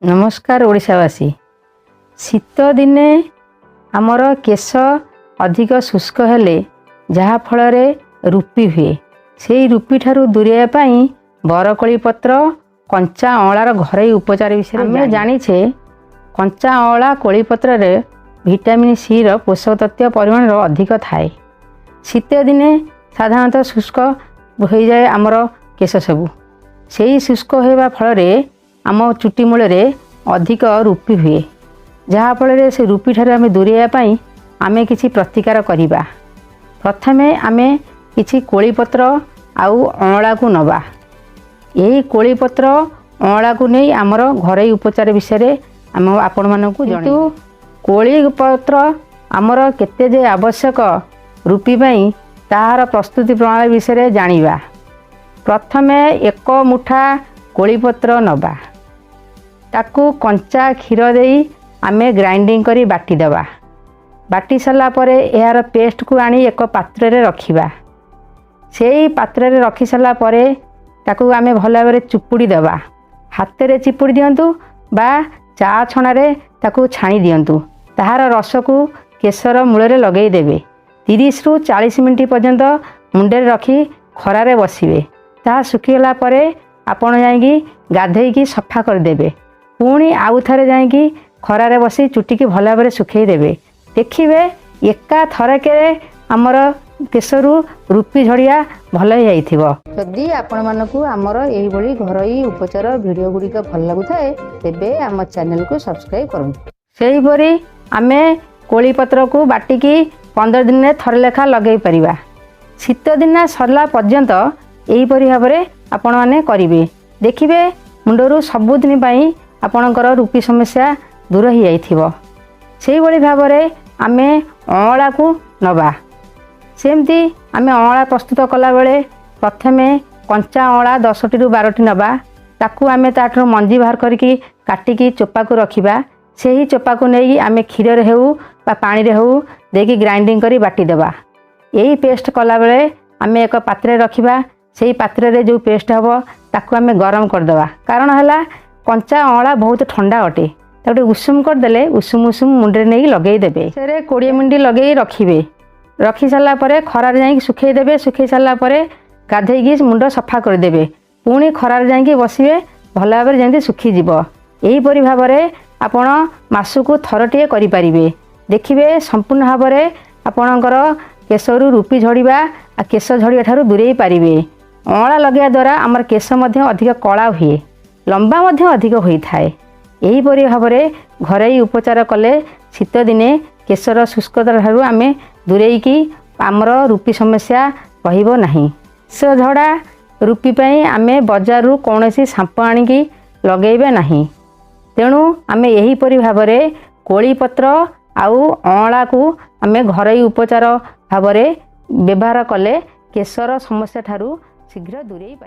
ନମସ୍କାର ଓଡ଼ିଶାବାସୀ। ଶୀତ ଦିନେ ଆମର କେଶ ଅଧିକ ଶୁଷ୍କ ହେଲେ ଯାହାଫଳରେ ରୁପି ହୁଏ, ସେଇ ରୁପି ଠାରୁ ଦୂରେଇବା ପାଇଁ ବରକୋଳି ପତ୍ର, କଞ୍ଚା ଅଁଳାର ଘରୋଇ ଉପଚାର ବିଷୟରେ ଆମେ ଜାଣିଛେ। କଞ୍ଚା ଅଁଳା କୋଳି ପତ୍ରରେ ଭିଟାମିନ୍ ସିର ପୋଷକ ତତ୍ତ୍ୱ ପରିମାଣର ଅଧିକ ଥାଏ। ଶୀତ ଦିନେ ସାଧାରଣତଃ ଶୁଷ୍କ ହୋଇଯାଏ ଆମର କେଶ ସବୁ। ସେଇ ଶୁଷ୍କ ହେବା ଫଳରେ ଆମ ଚୁଟି ମୂଳରେ ଅଧିକ ରୁପି ହୁଏ, ଯାହାଫଳରେ ସେ ରୁପି ଠାରୁ ଆମେ ଦୂରେଇବା ପାଇଁ ଆମେ କିଛି ପ୍ରତିକାର କରିବା। ପ୍ରଥମେ ଆମେ କିଛି କୋଳି ପତ୍ର ଆଉ ଅଁଳାକୁ ନେବା। ଏହି କୋଳି ପତ୍ର, ଅଁଳାକୁ ନେଇ ଆମର ଘରୋଇ ଉପଚାର ବିଷୟରେ ଆମ ଆପଣମାନଙ୍କୁ କିନ୍ତୁ କୋଳି ପତ୍ର ଆମର କେତେ ଯେ ଆବଶ୍ୟକ ରୁପି ପାଇଁ, ତାହାର ପ୍ରସ୍ତୁତି ପ୍ରଣାଳୀ ବିଷୟରେ ଜାଣିବା। ପ୍ରଥମେ ଏକ ମୁଠା କୋଳିପତ୍ର ନେବା। ତାକୁ କଞ୍ଚା କ୍ଷୀର ଦେଇ ଆମେ ଗ୍ରାଇଣ୍ଡିଙ୍ଗ କରି ବାଟିଦେବା। ବାଟି ସାରିଲା ପରେ ଏହାର ପେଷ୍ଟକୁ ଆଣି ଏକ ପାତ୍ରରେ ରଖିବା। ସେଇ ପାତ୍ରରେ ରଖି ସାରିଲା ପରେ ତାକୁ ଆମେ ଭଲ ଭାବରେ ଚିପୁଡ଼ି ଦେବା। ହାତରେ ଚିପୁଡ଼ି ଦିଅନ୍ତୁ ବା ଚା ଛଣାରେ ତାକୁ ଛାଣି ଦିଅନ୍ତୁ। ତାହାର ରସକୁ କେଶର ମୂଳରେ ଲଗାଇ ଦେବେ। 30ରୁ 40 ମିନିଟ୍ ପର୍ଯ୍ୟନ୍ତ ମୁଣ୍ଡରେ ରଖି ଖରାରେ ବସିବେ। ତାହା ଶୁଖିଗଲା ପରେ ଆପଣ ଯାଇକି ଗାଧେଇକି ସଫା କରିଦେବେ। ପୁଣି ଆଉ ଥରେ ଯାଇକି ଖରାରେ ବସି ଚୁଟିକି ଭଲ ଭାବରେ ଶୁଖେଇ ଦେବେ। ଦେଖିବେ, ଏକା ଥରକରେ ଆମର କେଶରୁ ରୁପି ଝଡ଼ିଆ ଭଲ ହେଇଯାଇଥିବ। ଯଦି ଆପଣମାନଙ୍କୁ ଆମର ଏହିଭଳି ଘରୋଇ ଉପଚାର ଭିଡ଼ିଓ ଗୁଡ଼ିକ ଭଲ ଲାଗୁଥାଏ, ତେବେ ଆମ ଚ୍ୟାନେଲକୁ ସବସ୍କ୍ରାଇବ୍ କରନ୍ତୁ। ସେହିପରି ଆମେ କୋଳି ପତ୍ରକୁ ବାଟିକି 15 ଦିନରେ ଥରେ ଲେଖା ଲଗାଇ ପାରିବା। ଶୀତ ଦିନ ସରିଲା ପର୍ଯ୍ୟନ୍ତ ଏହିପରି ଭାବରେ ଆପଣମାନେ କରିବେ। ଦେଖିବେ, ମୁଣ୍ଡରୁ ସବୁଦିନ ପାଇଁ ଆପଣଙ୍କର ରୁପି ସମସ୍ୟା ଦୂର ହେଇଯାଇଥିବ। ସେଇଭଳି ଭାବରେ ଆମେ ଅଁଳାକୁ ନେବା। ସେମିତି ଆମେ ଅଁଳା ପ୍ରସ୍ତୁତ କଲାବେଳେ ପ୍ରଥମେ କଞ୍ଚା ଅଁଳା 10ଟିରୁ 12ଟି ନେବା। ତାକୁ ଆମେ ତାଠାରୁ ମଞ୍ଜି ବାହାର କରିକି କାଟିକି ଚୋପାକୁ ରଖିବା। ସେହି ଚୋପାକୁ ନେଇକି ଆମେ କ୍ଷୀରରେ ହେଉ ବା ପାଣିରେ ହେଉ ଦେଇକି ଗ୍ରାଇଣ୍ଡିଙ୍ଗ କରି ବାଟିଦେବା। ଏହି ପେଷ୍ଟ କଲାବେଳେ ଆମେ ଏକ ପାତ୍ରରେ ରଖିବା। ସେଇ ପାତ୍ରରେ ଯେଉଁ ପେଷ୍ଟ ହେବ, ତାକୁ ଆମେ ଗରମ କରିଦେବା। କାରଣ ହେଲା, କଞ୍ଚା ଅଁଳା ବହୁତ ଥଣ୍ଡା ଅଟେ। ତାକୁ ଟିକେ ଉଷୁମ କରିଦେଲେ ଉଷୁମ ଉଷୁମ ମୁଣ୍ଡରେ ନେଇକି ଲଗେଇ ଦେବେ। ସେଥିରେ 20 ମିନିଟ୍ ଲଗେଇ ରଖିବେ। ରଖି ସାରିଲା ପରେ ଖରାରେ ଯାଇକି ଶୁଖେଇ ଦେବେ। ଶୁଖେଇ ସାରିଲା ପରେ ଗାଧେଇକି ମୁଣ୍ଡ ସଫା କରିଦେବେ। ପୁଣି ଖରାରେ ଯାଇକି ବସିବେ, ଭଲ ଭାବରେ ଯେମିତି ଶୁଖିଯିବ। ଏହିପରି ଭାବରେ ଆପଣ ମାସକୁ ଥରଟିଏ କରିପାରିବେ। ଦେଖିବେ, ସମ୍ପୂର୍ଣ୍ଣ ଭାବରେ ଆପଣଙ୍କର କେଶରୁ ରୁପି ଝଡ଼ିବା ଆଉ କେଶ ଝଡ଼ିବା ଠାରୁ ଦୂରେଇ ପାରିବେ। ଅଁଳା ଲଗାଇବା ଦ୍ୱାରା ଆମର କେଶ ମଧ୍ୟ ଅଧିକ କଳା ହୁଏ, ଲମ୍ବା ମଧ୍ୟ ଅଧିକ ହୋଇଥାଏ। ଏହିପରି ଭାବରେ ଘରୋଇ ଉପଚାର କଲେ ଶୀତଦିନେ କେଶର ଶୁଷ୍କତା ଠାରୁ ଆମେ ଦୂରେଇକି ଆମର ରୁପି ସମସ୍ୟା ରହିବ ନାହିଁ। କେଶ ଝଡ଼ା ରୁପି ପାଇଁ ଆମେ ବଜାରରୁ କୌଣସି ସାମ୍ପୋ ଆଣିକି ଲଗାଇବା ନାହିଁ। ତେଣୁ ଆମେ ଏହିପରି ଭାବରେ କୋଳି ପତ୍ର ଆଉ ଅଁଳାକୁ ଆମେ ଘରୋଇ ଉପଚାର ଭାବରେ ବ୍ୟବହାର କଲେ କେଶର ସମସ୍ୟା ଠାରୁ ଶୀଘ୍ର ଦୂରେଇ ପାରିବା।